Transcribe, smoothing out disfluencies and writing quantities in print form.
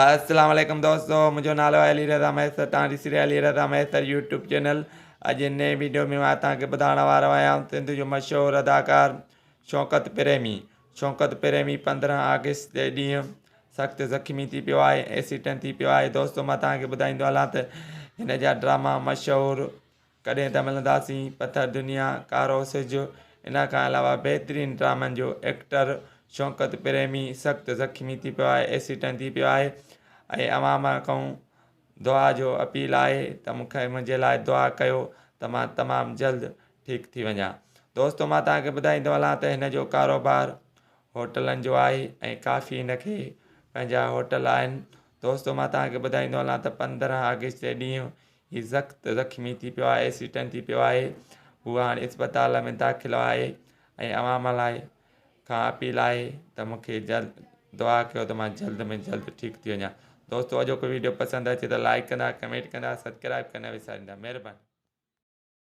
السلام عليڪم دوستو منهنجو نالو آهي علي رضا مهيسر توهان ڏسي رهيا علي رضا مهيسر يوٽيوب چينل اڄ نئين ويڊيو ۾ مان توهان کي ٻڌائڻ وارو آهيان سنڌ جو مشهور اداڪار شوڪت پريمي شوڪت پريمي 15 آگسٽ جي ڏينهن سخت زخمي ٿي پيو آهي ايڪسيڊنٽ ٿي پيو آهي دوستو مان توهان کي ٻڌائيندو هلان ته هن جا ڊراما مشهور ڪڏهن ته ملنداسين، پٿر دنيا، ڪارو سج، ان کان علاوه بهترين ڊرامن جو ايڪٽر شوڪت پريمي سخت زخمي ٿي پيو آهي، ايڪسيڊنٽ ٿي پيو آهي ۽ عوام کان دعا جو اپيل آهي ته مون کي منهنجي لاء دعا ڪيو ته مان تمام جلد ٺيڪ ٿي وڃان. دوستو مان توهان کي ٻڌائيندو هلان ته هن جو ڪاروبار هوٽلن جو آهي ۽ ڪافي هن کي پنهنجا هوٽل آهن. دوستو مان توهان کي ٻڌائيندو هلان ته 15 آگسٽ جي ڏينهن هي سخت زخمي ٿي پيو آهي، ايڪسيڊنٽ ٿي پيو آهي، هو هاڻي اسپتال ۾ داخل آهي ۽ عوام لاء کان اپيل آهي ته مون کي جلد دعا ڪيو ته مان جلد ۾ جلد ٺيڪ ٿي وڃان. دوستو اڄوڪو ويڊيو پسند اچي ته لائيڪ ڪندا، ڪمينٽ ڪندا، سبسڪرائب ڪرڻ نه وساريندا. مهرباني.